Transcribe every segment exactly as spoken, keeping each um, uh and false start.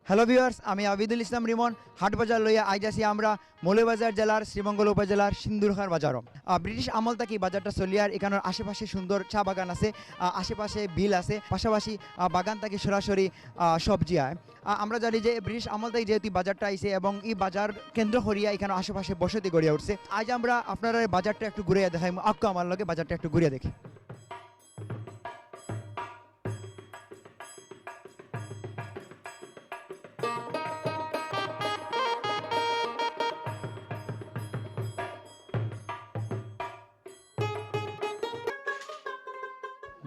Hello viewers, আমি আবিদুল ইসলাম রিমন। হাট বাজার লইয়া আইজ আছি আমরা মৌলভীবাজার জেলার শ্রীমঙ্গল উপজেলার সিন্দুরখার বাজারো। আহ, ব্রিটিশ আমল থাকি বাজারটা চলিয়ার, এখানোর আশেপাশে সুন্দর চা বাগান আছে, আহ, আশেপাশে বিল আছে, পাশাপাশি, আহ, বাগান থাকি সরাসরি, আহ, সবজি আয়। আহ, আমরা জানি যে ব্রিটিশ আমল থাকি যেহেতু বাজারটা আইছে এবং এই বাজার কেন্দ্র করিয়া এখানো আশেপাশে বসতি গড়িয়া উঠছে। আইজ আমরা আপনারারে বাজারটা একটু ঘুরাইয়া দেখাইমু। আউক্কা আমার লগে বাজারটা একটু ঘুরিয়া দেখি।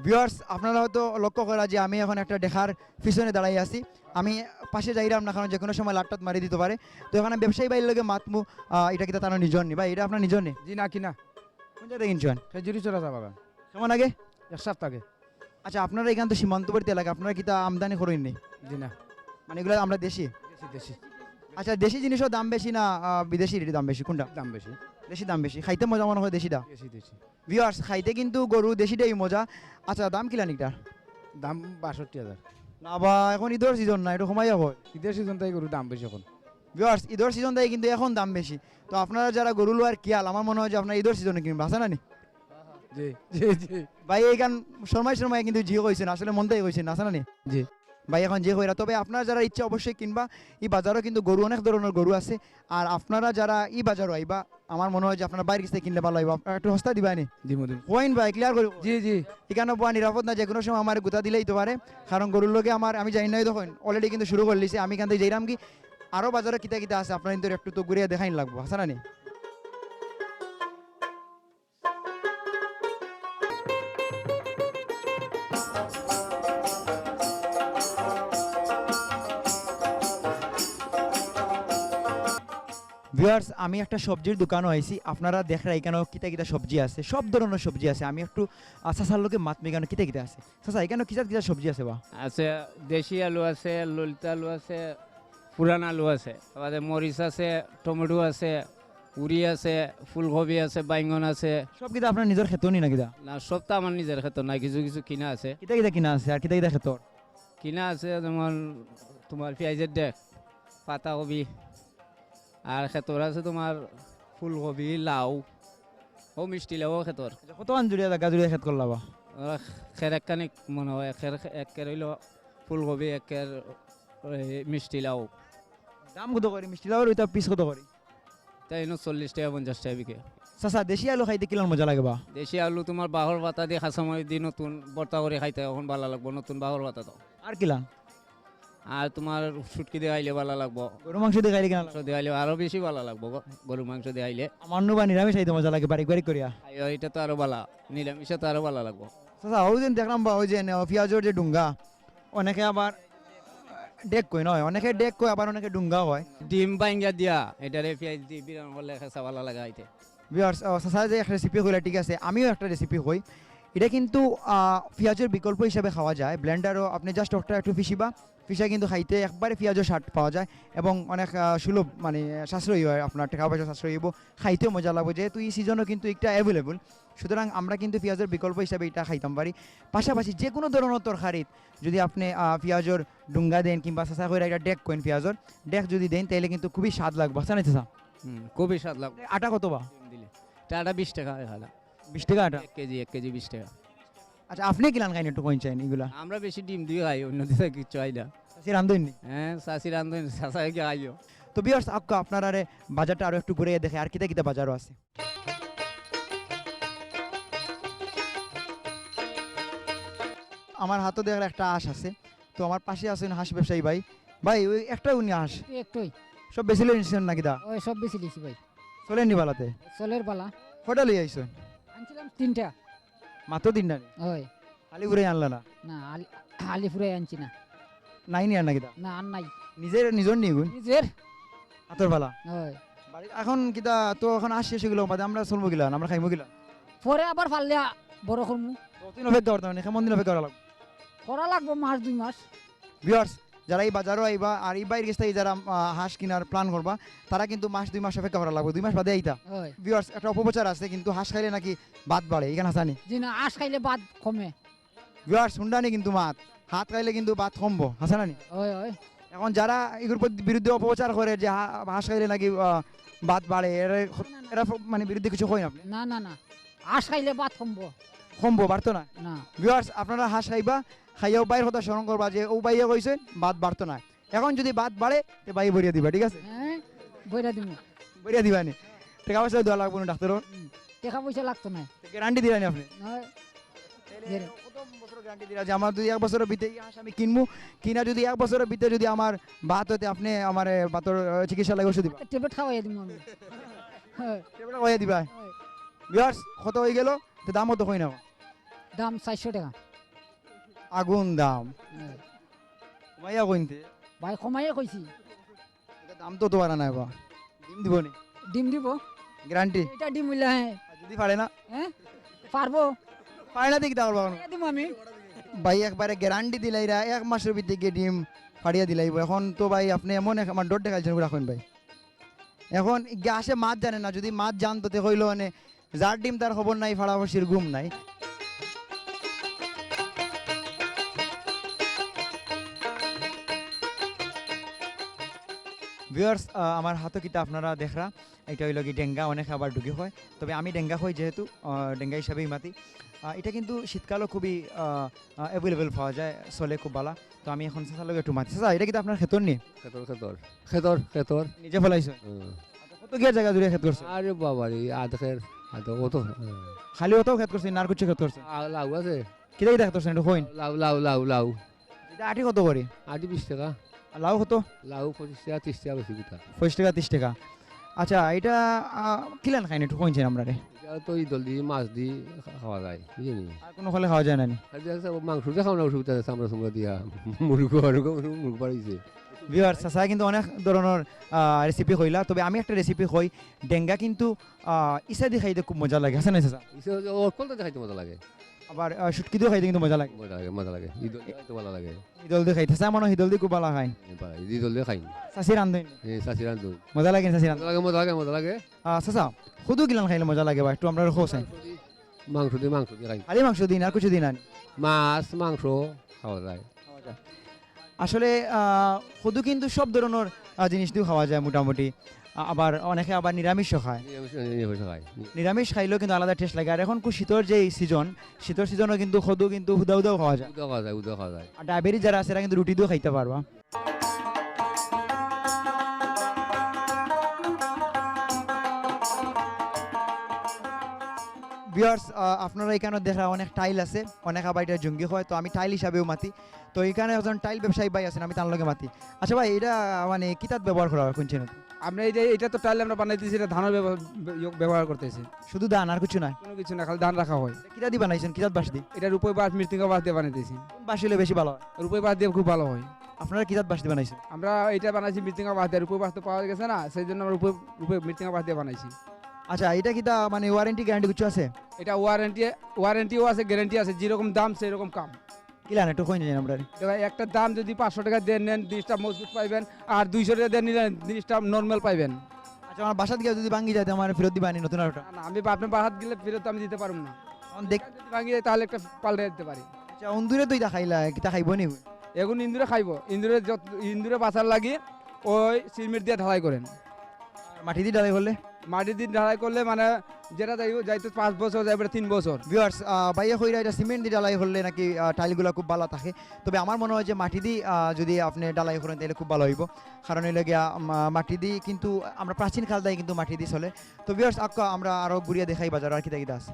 ভিউয়ার্স, আপনারা হয়তো লক্ষ্য করা যে আমি এখন একটা ডেকার পিছনে দাঁড়াই আছি। আমি পাশে যাইরাম না, কারণ যে কোনো সময় লাতটাত মারি দিতো পারে। তো এখানে ব্যবসায়ী ভাইর লগে মাতমু, আহ, ইটা কিতা তানর নিজর নি? ভাই, ইটা আপনার নিজর নি? জি না, কিনা। কোন জায়গায় কিনছইন? খেজুরি চড়া চা বাগান। কেমন আগে? এক সপ্তাহ আগে। আচ্ছা, আপনারা এখান তো সীমান্তবর্তী এলাকা, আপনারা কিতা আমদানি করইন নি? জি না। মানে এগুলা আমরা দেশি? দেশি, দেশি। আচ্ছা, দেশি জিনিসও দাম বেশি না, আহ, বিদেশির দাম বেশি? কোনটা? দাম বেশি। দেশি দাম বেশি। খাইতে মজা মনে হয় দেশিটা? দেশি, দেশি। ভিউয়ার্স, খাইতে কিন্তু গরু দেশিটাই মজা। আচ্ছা, দাম কিলান ইটার? দাম বাষট্টি হাজার। না বা, এখন ইদর সিজন না, একটু কমাইয়া কয়। ইদর সিজন তাই গরুর দাম বেশি এখন। ভিউয়ার্স, ইদর সিজন তাই কিন্তু এখন দাম বেশি। তো আপনারা যারা গরু লওয়ার খিয়াল, আমার মনে হয় যে আপনারা ইদর সিজনে কিনবা, আছে না নি? জি, জি, জি। ভাই, এইখান শর্মাই শর্মাই কিন্তু জি কইছেন, আসলে মন তাই কইছেন, আছে না নি? জি। ভাই, এখন যে কইরা, তবে আপনারা যারা ইচ্ছা অবশ্যই কিনবা। এই বাজারও কিন্তু গরু, অনেক ধরনের গরু আছে। আর আপনারা যারা এই বাজারও আইবা, আমার মনে হয় যে আপনারা বাইরে গেছে কিনলে ভালো হইব। আপনারা একটু সস্তা দিবা নি? দিমু, দিমু। কইন ভাই, ক্লিয়ার করি। জি, জি। এখানে বওয়া নিরাপদ না, যে কোনো সময় আমার গুতা দিলেই তো পারে। কারণ গরুর লগে আমার, আমি জানি না, এই দেখুন, already কিন্তু শুরু করে লিছে। আমি এখান থেকে যাইরাম কি, আরো বাজারে কিতা কিতা আছে, আপনারা কিন্তু একটু তো ঘুরিয়া দেখাইন লাগবো, আছে না নি? ভিউয়ার্স, আমি একটা সবজির দোকানও আইছি। আপনারা দেখরা এখানেও কিতা কিতা সবজি আছে, সব ধরনের সবজি আছে। আমি একটু, আহ, চাচার লগে মাতমু এখানে কিতা কিতা আছে। চাচা, এখানে কিতা কিতা সবজি আছে বা? আছে, দেশি আলু আছে, ললিতা আলু আছে, পুরান আলু আছে, বাদে মরিচ আছে, টমেটো আছে, উরি আছে, ফুলকপি আছে, বাইঙ্গন আছে। সব কিতা আপনার নিজর খেতো নি না কিতা? না, সব তো আমার নিজর খেতো না, কিছু কিছু কিনা আছে। কিতা কিতা কিনা আছে আর কিতা কিতা খেতো? কিনা আছে যেমন তোমার পিয়াইজর ডেক, পাতাকপি, আর খেতর আছে তোমার ফুলকপি, লাউ, ও মিষ্টি লাউ খেতর। আচ্ছা, কতখান জুড়িয়া জাগা জুড়িয়া খেত করলা বা? আহ, খের একখানিক মনে হয়, খের, এক খের অইলো ফুলকপি, এক খের ওই মিষ্টি লাউ। দাম কত করি মিষ্টি লাউর? ওইটা পিস কত করি? তাই এনো চল্লিশ টাকা, পঞ্চাশ টাকা বিকে। চাচা, দেশি আলু খাইতে কিলান মজা লাগে বা? দেশি আলু তোমার বাহর পাতা দি, কাঁচা মরিচ দি নতুন ভর্তা করি খাইতে এখন ভালা লাগবো, নতুন বাহর পাতা তো। আর কিলান? আর তোমার শুটকি দি খাইলে ভালা লাগবো। গরু মাংস দি খাইলে কিলান লাগে? মাংস দি খাইলে আরো বেশি ভালা লাগবো গো, গরু মাংস দি খাইলে। আমার নু বা নিরামিষ খাইতে মজা লাগে, বারিক বারিক করিয়া। আইও, ইটা তো আরো ভালা, নিরামিষে তো আরো ভালা লাগবো। চাচা, ওই দিন দেখলাম বা, ওই যে নে, পিয়াজর যে ডুঙ্গা, অনেকে আবার, আহ, ডেক কয় নয়, অনেকে ডেক কয়, আবার অনেকে ডুঙ্গা কয়। ডিম ভাঙ্গা দিয়া, এটারে পিয়াজ দি বিরান করলে খেসা ভালা লাগে খাইতে। ভিউয়ার্স, আহ, চাচায় যে এক রেসিপি কইলা, ঠিক আছে, আমিও একটা রেসিপি কই। এটা কিন্তু, আহ, পিয়াজর বিকল্প হিসাবে খাওয়া যায়। ব্লেন্ডারও আপনি just ওটা একটু পিষিবা, পিষা কিন্তু খাইতে একবারে পিয়াজর স্বাদ পাওয়া যায় এবং অনেক, আহ, সুলভ, মানে, সাশ্রয়ী হয়, আপনার টাকা পয়সা সাশ্রয়ী হইব, খাইতেও মজা লাগবে, যেহেতু এই সিজনও কিন্তু একটা অ্যাভেলেবল। সুতরাং আমরা কিন্তু পিয়াজর বিকল্প হিসাবে এটা খাইতাম পারি। পাশাপাশি যে কোনো ধরনের তরকারিত যদি আপনি, আহ, পিয়াজর ডুঙ্গা দেন কিংবা চাচা কইরা একটা ডেক কইন পিয়াজর, ডেক যদি দেন, তাহলে কিন্তু খুবই স্বাদ লাগবে, আছে না চাচা? হুম, খুবই স্বাদ লাগবে। আটা কত বা? ডিম দিলে। এটা আটা বিশ টাকা হয় খালা। বিশ টাকা আটা? এক কেজি, এক কেজি বিশ টাকা। আচ্ছা, আপনি কিলান খাইন একটু কইন চাইন এগুলা? আমরা বেশি ডিম দিয়ে খাই, অন্য দিকে কিচ্ছু খাই না। চাচি রান্ধইন নি? হ্যাঁ, চাচি রান্ধইন, চাচা কি খাইও। তো ভিউয়ার্স, আউক্কা আপনারারে বাজারটা আরো একটু ঘুরে দেখে আর কিতা কিতা বাজারও আছে। আমার হাতো দেখার একটা হাঁস আছে, তো আমার পাশে আছেন হাঁস ব্যবসায়ী ভাই। ভাই, ওই একটাই উনি হাঁস? একটাই। সব বেচিলে নিছেন নাকি দা? ওই সব বেচিলিছি ভাই। চলেন নি বালাতে? চলের বালা। কয়টা লই আইছেন? আনছিলাম তিনটা। মাত্র তিনটা নি? ওই। খালি ঘুরে আনলা না? না, আলি-, আলি ফুরাই আনছি না। নাই নি আর নাকি দা? না, আর নাই। নিজের, নিজর নি গুণ? নিজের। আতর বালা? ওই। বাড়ি এখন কিতা তো এখন আসছে সেগুলো বাদে আমরা চলবো গিলা, আমরা খাইমু গিলা। পরে আবার পারলে আ-, বড় করমু। কতদিন অপেক্ষা করতে মানে? কেমন দিন অপেক্ষা করা লাগবে? করা লাগবো মাস দুই মাস। ভিউয়ার্স, যারা এই বাজারও আইবা আর এই বাইর গেছ থেকে যারা, আহ, হাঁস কিনার প্ল্যান করবা, তারা কিন্তু মাস দুই মাস অপেক্ষা করা লাগবে, দুই মাস বাদে আইতা। ওই। ভিউয়ার্স, একটা অপপ্রচার আছে কিন্তু হাঁস খাইলে নাকি বাত বাড়ে, এখানে হাসানি। জি না, হাঁস খাইলে বাত কমে। ভিউয়ার্স, শুনডানি কিন্তু মাত, হাত খাইলে কিন্তু বাত কমবো, হাসানানি। ওই, ওই। এখন যারা এগুর প্রতি, বিরুদ্ধে অপপ্রচার করে যে হা-, হাঁস খাইলে নাকি, আহ, বাত বাড়ে, এরা, এরা ফ-, মানে বিরুদ্ধে কিছু কইন আপনে? না, না, না। হাঁস খাইলে বাত কমবো। কমবো, বাড়তো না? না। Viewers, আপনারা হাঁস খাইবা, খাইয়াও ভাইর কথা স্মরণ করবা যে অউ ভাইয়ে কইছইন বাত বাড়তো না। এখন যুদি বাত বাড়ে, তে ভাইয়ে ভরিয়া দিবা, ঠিক আছে? হ্যাঁ, ভরিয়া দিমু। ভরিয়া দিবা নি? টেকা পয়সা দেওয়া লাগবো না ডাক্তারর? হুম, টেকা পয়সা লাগতো না। Guarantee দিলা নি আপনে? না। তাইলে গ্যারে- কত বছর guarantee দিলা যে আমার যুদি এক বছরর ভিতরে ই হাঁস আমি কিনমু, কিনা যুদি এক বছরর ভিতরে যুদি আমার বাত অয় তে আপনে আমারে বাতর, আহ, চিকিৎসা লাগি ওষুধ দিবা? ট্যাবলেট খাওয়াইয়া দিমু আমি। হ্যাঁ। ট্যাবলেট খাওয়াইয়া দিবা? হ্যাঁ। Viewers, কত অইগেলো? তে দাম কত কইন না? দাম চাইরশো টেকা। আগুন দাম। হ্যাঁ। কমাইয়া কইন তে? ভাই, কমাইয়া কইছি। ইটা দাম তো অতো বাড়া নায় বা। ডিম দিবো নি? ডিম দিবো। Guarantee? ইটা ডিম অইলে, হ্যাঁ। আর যুদি ফাড়ে না? হ্যাঁ? পারবো। ফাড়ে না দেখি তারপর বাগানো। ফাড়িয়া দিমু আমি। ভাই একবারে guarantee দিলাইরা, এক মাসর ভিতরে গিয়া ডিম ফাড়িয়া দিলাইবো। এখন তো ভাই আপনে এমন এক আমার ডর দেখাইছইন, রাখইন ভাই। এখন ইগিয়ে হাঁসে মাত জানে না, যুদি মাত জানতো তে কইলো মানে, যার ডিম তার খবর নাই, ফাড়া ফাড়ির ঘুম নাই। Viewers, আহ, আমার হাতো কিতা আপনারা দেখরা, ইটা অইলো কি ডেঙ্গা, অনেকে আবার ডুগি কয়, তবে আমি ডেঙ্গা কই যেহেতু, আহ, ডেঙ্গা হিসাবেউ মাতি। আহ, ইটা কিন্তু শীতকালো খুবই, আহ, আহ, available পাওয়া যায়, চলে খুব বালা। তো আমি এখন চাচার লগে একটু মাতি। চাচা, ইটা কিতা আপনার খেতর নি? খেতর, খেতর। খেতর, খেতর। নিজে ফলাইছো? হুম। আচ্ছা, কত গিয়া জাগা জুড়ে খেত করছো? আরে বাবা রে, আধ খের, আধ অত, হুম। খালি অত খেত করছো, না আর কিছু খেত করছো? আ, লাউ আছে। কিতা কিতা খেত করছো একটু কইন? লাউ, লাউ, লাউ, লাউ। ইটা আটি কত করি? আটি বিশ টেকা। আর লাউ কত? লাউ পঁচিশ টেকা, তিরিশ টেকা বেশি কিতা। পঁচিশ টেকা, তিরিশ টেকা। আচ্ছা, ইটা, আহ, কিলান খাইন একটু কইন চাইন আমরারে? ইটা তো ইদল দি, মাছ দি খা-, খাওয়া যায়, বুঝছইন নি? আর কুনু খালে খাওয়া যায় না নি? আর দেখা যাচ্ছে মাংস দিয়া খাওয়ার অসুবিধা আছে, চামড়া চামড়া দিয়া, মুরগ, মুরগ, মুরগ বাড়াইছে। Viewers, চাচায় কিন্তু অনেক ধরনর, আহ, recipe কইলা, তবে আমি একটা recipe কই, ডেঙ্গা কিন্তু, আহ, ইছা দি খাইতে খুব মজা লাগে, আছে না চাচা? ইছা, ও, কোনটা দি খাইতে মজা লাগে? আবার, আহ, শুটকি দিও খাইতে কিন্তু মজা লাগে। মজা লাগে, মজা লাগে। ইদল দি খাইতে ভালা লাগে। ইদল দি খাইতে, চাচা মনো অয় ইদল দি খুব ভালা খাইন। এ, ভালা, ইদল দি খাইন। চাচি রান্ধইন? এ, চাচি রান্ধইন। মজা লাগে নি চাচি রান্ধইন? মজা লাগে, মজা লাগে, মজা লাগে। আহ, চাচা, কদু কিলান খাইলে মজা লাগে বা একটু আমরারে কও চাইন। মাংস দি, মাংস দি খাই। খালি মাংস দি না, আর কিছু দি না নি? মাছ, মাংস খাওয়া যায়। খাওয়া যায়। আসলে, আহ, কদু কিন্তু সব ধরনর, আহ, জিনিস দিও খাওয়া যায় মোটামুটি। আ-, আবার অনেকে আবার নিরামিষও খায়। নিরামিষ, নিরামিষ খায়। নিরামিষ খাইলেও কিন্তু আলাদা taste লাগে। আর এখন খুব শীতর যে season, শীতর seasonও কিন্তু কদু কিন্তু হুদা হুদাও খাওয়া যায়। হুদা খাওয়া যায়, হুদা খাওয়া যায়। আর diabetes যারা আছে, এরা কিন্তু রুটি দিয়েও খাইতে পারবা। Viewers, আহ, আপনারা ইখানো দেখরা অনেক tile আছে, অনেক আবার ইটা জুঙ্গি কয়, তো আমি tile হিসাবেও মাতি। তো ইখানো একজন tile ব্যবসায়ী ভাই আছইন, আমি তান লগে মাতি। আচ্ছা ভাই, ইটা মানে কিতাত ব্যবহার করা অয়, কুন চিনো? আমরা এই যে, এটা তো tile আমরা বানাইতেছি, এটা ধানর ব্যবহার, ইয়ে, ব্যবহার করতেছি। শুধু ধান, আর কিছু নাই? কুনু কিছু না, খালি ধান রাখা অয়। ইটা কিতা দি বানাইছইন, কিতাত বাঁশ দি? এটা রূপই বাঁশ, মৃত্তিকা বাঁশ দিয়া বানাইতেছি। কুন বাঁশ অইলে বেশি ভালা অয়? রূপই বাঁশ দিয়া খুব ভালা অয়। আপনারা কিতাত বাঁশ দি বানাইছইন? আমরা এটা বানাইছি মৃত্তিকা বাঁশ দিয়া, রূপই বাঁশ তো পাওয়া গেছে না, সেই জন্য আমরা রূপই, রূপই মৃত্তিকা বাঁশ দিয়া বানাইছি। আচ্ছা, ইটা কিতা মানে warranty guarantee কিছু আছে? এটা warranty, warrantyও আছে, guarantee আছে, যেরকম দাম সেরকম কাম। কিলান একটু কইন চাইন আমরারে। দেখো, একটা দাম যদি পাঁচশো টেকা দেন, নেন, জিনিসটা মজবুত পাইবেন, আর দুইশো টেকা দেন, নিলেন, জিনিসটা normal পাইবেন। আচ্ছা, আমার বাসাত গিয়া যদি ভাঙ্গি যায়, তে আমারে ফিরত দিবা নি নতুন আরোটা? না, না, আমি, আপনি বাসাত গেলে ফিরত আমি দিতে পারবো না। এখন দেখ- যদি ভাঙ্গি যায়, তাহলে একটা পাল্টে দিতে পারি। আচ্ছা, ইন্দুরে তো ইটা খাইলা, কিতা খাইবো নি? এখন ইন্দুরে খাইবো, ইন্দুরে যত, ইন্দুরে বাঁচার লাগি ওই সিমেন্ট দিয়া ঢালাই করেন। আর মাটি দি ঢালাই করলে? মাটি দি ঢালাই করলে মানে যেটা যাইবো, যাইতো পাঁচ বছর, যাইবো তিন বছর। Viewers, আহ, ভাইয়ে কইরা ইটা সিমেন্ট দি ঢালাই করলে নাকি, আহ, tile গুলা খুব ভালা থাকে। তবে আমার মনে অয় যে মাটি দি, আহ, যদি আপনে ঢালাই করেন তাইলে খুব ভালা অইবো। কারণ অইলো গিয়া, মা-, মাটি দি কিন্তু আমরা প্রাচীন কাল থাকি কিন্তু মাটি দি চলে। তো viewers, আক্কা আমরা আরো ঘুরিয়া দেখাই বাজারো আর কিতা কিতা আছে।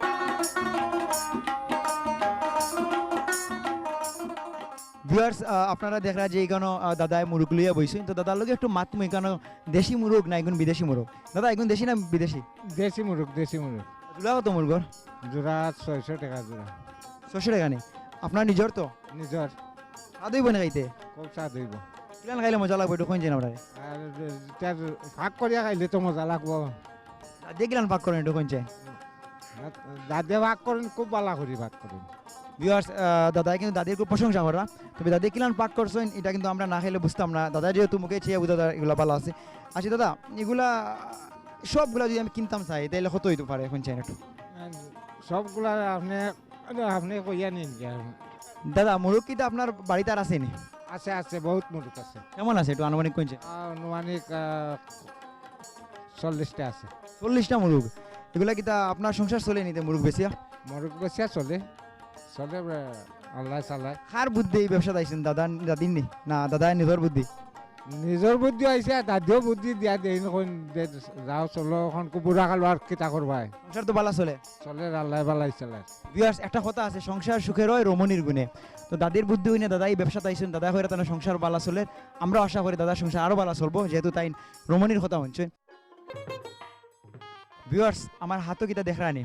Viewers, আহ, আপনারা দেখরা যে ইখানো, আহ, দাদায় মুরুগ লইয়া বইছইন। তো দাদার লগে একটু মাতমু, ইখানো দেশি মুরুগ না ইগুন বিদেশি মুরুগ? দাদা, ইগুন দেশি না বিদেশি? দেশি মুরুগ, দেশি মুরুগ। জোড়া কত মুরুগর? জোড়া ছয়শো টেকা জোড়া। ছয়শো টেকা নি? আপনার নিজর তো? নিজর। স্বাদ অইবো নি খাইতে? খুব স্বাদ অইবো। কিলান খাইলে মজা লাগবো, একটু কইন চাইন আমরারে। আর ইটা ভাগ করিয়া খাইলে তো মজা লাগবো। দাদিয়ে কিলান ভাগ করইন, একটু কইন চাইন। দাদিয়ে ভাগ করইন, খুব ভালা করি ভাগ করইন। Viewers, আহ, দাদায় কিন্তু দাদির খুব প্রশংসা করা। তবে দাদিয়ে কিলান ভাগ করছইন, ইটা কিন্তু আমরা না খাইলে বুঝতাম না। দাদা যেহেতু মুখে চেয়ে বুঝা যায় ইগুলা ভালা আছে। আচ্ছা দাদা, ইগুলা সবগুলা যদি আমি কিনতাম চাই, তাইলে কত অইতো পারে, কইন চাইন একটু? সবগুলা আপনে, আপনে কইয়া নিন গিয়া। দাদা, মুরুগ কিতা আপনার বাড়িত আর আছে নি? আছে, আছে, বহুত মুরগ আছে। কেমন আছে একটু আনুমানিক কইছে? আহ, আনুমানিক, আহ, চল্লিশটা আছে। চল্লিশটা মুরগ? এগুলা কিতা আপনার সংসার চলে নিতে মুরগ বেচিয়া? মুরগ বেচিয়া চলে, চলে, আহ, আল্লাহ চালায়। কার বুদ্ধি এই ব্যবসাত আইছেন? দাদা, দাদির নি? না, দাদায় নিজর বুদ্ধি? নিজর বুদ্ধি আইছে, আর দাদিও বুদ্ধি দিয়া দেইন, কইন যে, "যাও চলো, এখন কু বুড়া কালো আর কিতা করবায়?" সংসার তো বালা চলে। চলে, আল্লাহ বালাই চালায়। Viewers, একটা কথা আছে, "সংসার সুখের হয় রমণীর গুণে।" তো দাদির বুদ্ধি অইনে দাদা এই ব্যবসাত আইছেন, দাদা কইরা তান সংসার বালা চলের। আমরাও আশা করি দাদার সংসার আরো বালা চলবো, যেহেতু তাইন রমণীর কথা হুনছইন। Viewers, আমার হাতো কিতা দেখরা নি?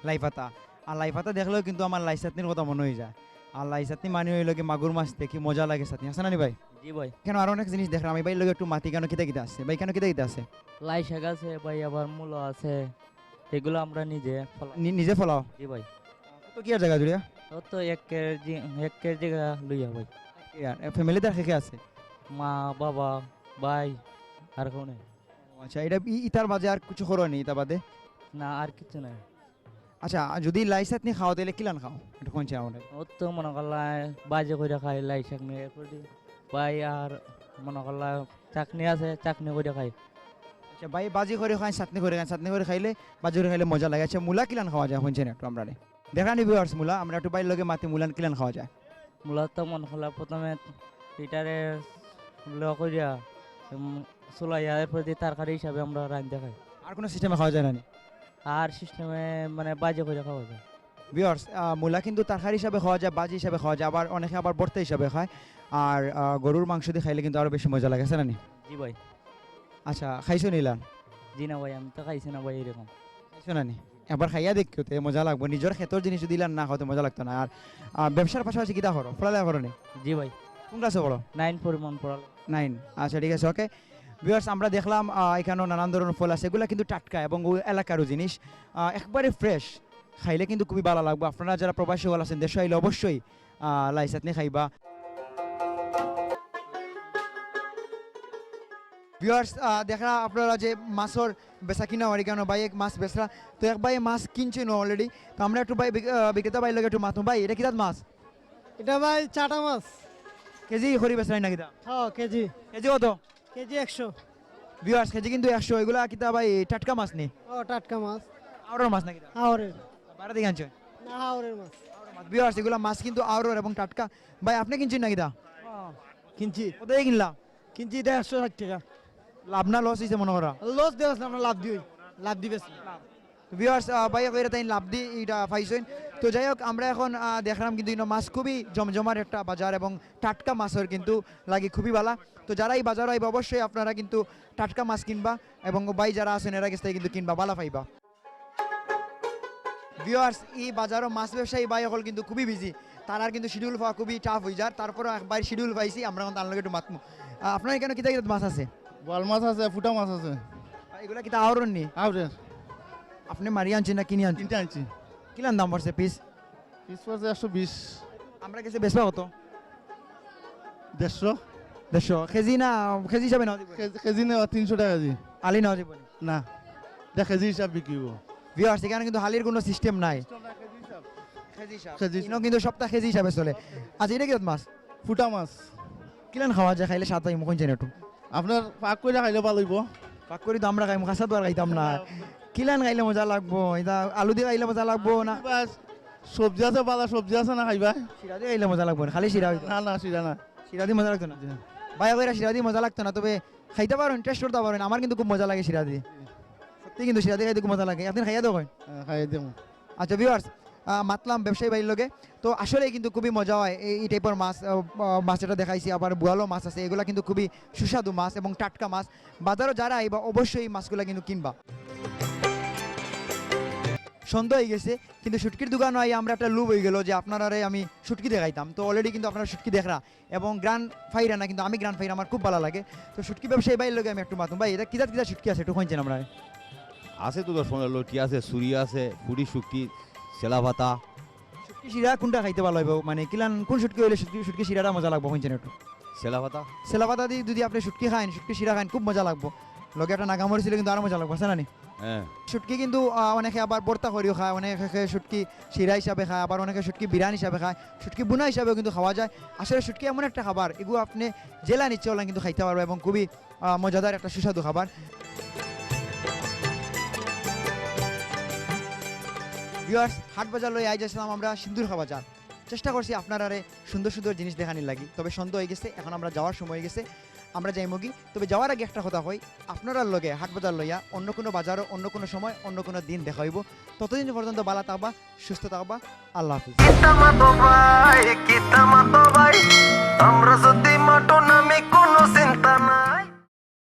লাই পাতা। আর লাই পাতা দেখলেও কিন্তু আমার লাই চাটনির কথা মনো অইযায়। আর লাই চাটনি মানে অইলো গি মাগুর মাছ দেখি মজা লাগে চাটনি, আছে না নি ভাই? জি ভাই। কেন আরো অনেক জিনিস দেখরাম, আমি ভাইর লগে একটু মাতি, কেন কিতা কিতা আছে? ভাই, কেন কিতা কিতা আছে? লাই শাক আছে ভাই, আবার মূলো আছে, এগুলা আমরা নিজে ফলা-, নি-, নিজে ফলাও? জি ভাই। কত কিয়ার জাগা জুড়িয়া? ও তো এক কেজি, এক কেজি জাগা লইয়া ভাই। আর family-ত আর কে কে আছে? মা, বাবা, ভাই, আর কেউ নাই। ও আচ্ছা, ইটা ই-, ইতার বাদে আর কিছু করো নি, ইতা বাদে? না, আর কিছু নাই। আচ্ছা, আর যদি লাই চাটনি খাও, তাইলে কিলান খাও? একটু কইন চাও না। ও তো মনো করলা ভাজি কইরা খাই লাই চাটনি, এরপর দি ভাই আর মনো করলা চাটনি আছে, চাটনি কইরা খাই। আচ্ছা, ভাই ভাজি করি খাইন, চাটনি করি খাইন, চাটনি করি খাইলে, ভাজি করি খাইলে মজা লাগে। আচ্ছা, মূলা কিলান খাওয়া যায়, কইন চাও না একটু আমরারে? দেখরা নি viewers মূলা, আমরা একটু ভাইর লগে মাতি মূলান কিলান খাওয়া যায়। মূলা তো মনো করলা প্রথমে ইটারে ল করিয়া, উম, চুলাইয়া, এরপর দি তরকারি হিসাবে আমরা রান্ধি খাই। আর কোনো system-এ খাওয়া যায় না নি? আর system-এ মানে ভাজি করিয়া খাওয়া যায়। Viewers, আহ, মূলা কিন্তু তরকারি হিসাবে খাওয়া যায়, ভাজি হিসাবে খাওয়া যায়, আবার অনেকে আবার ভর্তা হিসাবে খায়। আর, আহ, গরুর মাংস দি খাইলে কিন্তু আরো বেশি মজা লাগে, আছে না নি? জি ভাই। আচ্ছা, খাইছো নি ইলান? জি না ভাই, আমি তো খাইছি না ভাই এরকম। খাইছো না নি? একবার খাইয়া দেখিও, তে মজা লাগবো। নিজর খেতর জিনিস যদি ইলান না খাও, তে মজা লাগতো না। আর, আহ, ব্যবসার পাশাপাশি কিতা করো? পড়ালেখা করো নি? জি ভাই। কোন class-এ পড়ো? Nine পরিমাণ পড়ালেখা। Nine। আচ্ছা, ঠিক আছে, OK। Viewers, আমরা দেখলাম, আহ, এখানেও নানান ধরনের ফল আছে, এগুলা কিন্তু টাটকা এবং ওই এলাকারও জিনিস, আহ, একবারে fresh। খাইলে কিন্তু খুবই ভালা লাগবো। আপনারা যারা প্রবাসী অকল আছেন, দেশো আইলে অবশ্যই, আহ, লাই চাটনি খাইবা। Viewers, আহ, দেখরা আপনারা যে মাছর বেচা কিনা অর, এখানো ভাই এক মাছ বেচরা, তো এক ভাই মাছ কিনছে না already, তো আমরা একটু ভাই বিক-, আহ, বিক্রেতা ভাইর লগে একটু মাতমু। ভাই, ইটা কিতা মাছ? ইটা ভাই চাটা মাছ। কেজি করি বেচরা নি না কিতা? হ্যাঁ, কেজি। কেজি কত? কেজি একশো। Viewers, কেজি কিন্তু একশো, এগুলা কিতা ভাই টাটকা মাছ নি? ও, টাটকা মাছ। আওরর মাছ না কিতা? আওরর। বারা থাকি আনছো? না, আওরর মাছ। আওরর মাছ। Viewers, এগুলা মাছ কিন্তু আওরর এবং টাটকা। ভাই, আপনে কিনছইন না কিতা? হ্যাঁ, কিনছি। কত দিয়া কিনলা? কিনছি ইটা একশো ষাইট টেকা। লাভ না loss অইছে মনো কররা? Loss দেওয়া আছে, আমরা লাভ দিই, লাভ দিবে। Viewers, আহ, ভাইয়ে কইরা তাইন লাভ দি ইটা পাইছইন। তো যাই হোক, আমরা এখন, আহ, দেখরাম কিন্তু ইনো মাছ খুবই জমজমাট একটা বাজার এবং টাটকা মাছর কিন্তু লাগি খুবই ভালা। তো যারা ই বাজারো আইবা, অবশ্যই আপনারা কিন্তু টাটকা মাছ কিনবা এবং ভাই যারা আছইন এরার গেছ থাকি কিন্তু কিনবা, ভালা পাইবা। Viewers, ই বাজারো মাছ ব্যবসায়ী ভাই অকল কিন্তু খুবই busy, তারার কিন্তু schedule পাওয়া খুবই tough অইযার। তারপরও এক ভাইর schedule পাইছি, আমরা এখন তার লগে একটু মাতমু। আহ, আপনার এখানো কিতা কিতা মাছ আছে? বোয়াল মাছ আছে, ফুটা মাছ আছে। আর এগুলা কিতা আওরর নি? আওরর। আপনে মারি আনছইন না কিনি আনছইন? কিনতে আনছি। কিলান দাম পড়ছে piece? Piece পড়ছে একশো বিশ। আমরার গেছে বেচবা কত? দেড়শো। দেড়শো। কেজি না, কেজি হিসাবে নেওয়া যাইবো? কেজি, কেজি নেওয়া তিনশো টেকা কেজি। হালি নেওয়া যাইবো নি? না, ইটা কেজি হিসাব বিক্রি অইবো। Viewers, এখানো কিন্তু হালির কোনো system নাই। System নাই, কেজি হিসাব। কেজি হিসাব। কেজি হিসাব। ইনো কিন্তু সবতা কেজি হিসাবে চলে। আচ্ছা, ইটা কিতা মাছ? ফুটা মাছ। কিলান খাওয়া যায়, খাইলে স্বাদ পাইমু, কইন চাও না একটু? আপনার পাক করি খাইলে ভালা অইবো। পাক করি তো আমরা খাইমু, কাঁচা তো আর খাইতাম না। কিলান খাইলে মজা লাগবো? ইটা আলু দি খাইলে মজা লাগবো না? বাস, সবজি আছে, ভালা সবজি আছে না খাইবা? শিরা দি খাইলে মজা লাগবো না, খালি শিরা অইতো? না, না, শিরা না। শিরা দি মজা লাগতো না? জি। ভাইয়ে কইরা শিরা দি মজা লাগতো না, তবে খাইতা পারইন, test করতা পারইন। আমার কিন্তু খুব মজা লাগে শিরা দি। সত্যি কিন্তু শিরা দি খাইতে খুব মজা লাগে। একদিন খাইয়া দেখো। হ্যাঁ, খাইয়া দেখো। আচ্ছা viewers, আহ, মাতলাম ব্যবসায়ী ভাইর লগে। তো আসলে কিন্তু খুবই মজা হয় এই, এই type-র মাছ, আহ, আহ, মাছ যেটা দেখাইছি, আবার বোয়ালও মাছ আছে, এগুলা কিন্তু খুবই সুস্বাদু মাছ এবং টাটকা মাছ। বাজারো যারা আইবা অবশ্যই এই মাছগুলা কিন্তু কিনবা। সন্ধ্যা অইগেছে, কিন্তু শুটকির দোকানো আইয়া আমরা একটা লোভ অইগেলো যে আপনারারে আমি শুটকি দেখাইতাম। তো already কিন্তু আপনারা শুটকি দেখরা এবং ঘ্রাণ পাইরা না, কিন্তু আমি ঘ্রাণ পাইরা, আমার খুব ভালা লাগে। তো শুটকি ব্যবসায়ী ভাইর লগে আমি একটু মাতমু। ভাই, ইটা কিতা কিতা শুটকি আছে, একটু কইন চাও না আমরারে? আছে তো দশ পনেরো লটি আছে, চুরি আছে, পুটি শুটকি, ছেলাপাতা। শুটকি শিরা কোনটা খাইতে ভালা অইবো? মানে, কিলান, কোন শুটকি অইলে শুটকি, শুটকি শিরাটা মজা লাগবো, কইন চাও না একটু? ছেলাপাতা। ছেলাপাতা দি যদি আপনে শুটকি খাইন, শুটকি শিরা খাইন, খুব মজা লাগবো। লগে একটা নাগা মরিচ অইলে কিন্তু আরো মজা লাগবো, আছে না নি? হ্যাঁ। শুটকি কিন্তু আহ, অনেকে আবার ভর্তা করিও খায়, অনেকে শুটকি শিরা হিসাবে খায়, আবার অনেকে শুটকি বিরান হিসাবে খায়, শুটকি বুনা হিসাবেও কিন্তু খাওয়া যায়। আসলে শুটকি এমন একটা খাবার, এগু আপনে যেলা ইচ্ছা অলা কিন্তু খাইতা পারবা এবং খুবই আহ, মজাদার একটা সুস্বাদু খাবার। ভিউয়ার্স, হাট বাজার লইয়া আইজ আছলাম আমরা সিন্দুরখা বাজার। চেষ্টা করছি আপনারারে সুন্দর সুন্দর জিনিস দেখানির লাগি, তবে সন্ধ্যা অই গেছে, এখন আমরা যাওয়ার সময় অই গেছে, আমরা যাইমুগি। তবে যাওয়ার আগে একটা কথা কই, আপনারার লগে হাট বাজার লইয়া অন্য কুনু বাজারো, অন্য কুনু সময়, অন্য কুনু দিন দেখা অইবো। ততদিন পর্যন্ত ভালা থাকবা, সুস্থ থাকবা, আল্লাহ হাফিজ। কিতা মাতো ভাই, কিতা মাতো ভাই, আমরা যদি মাটো না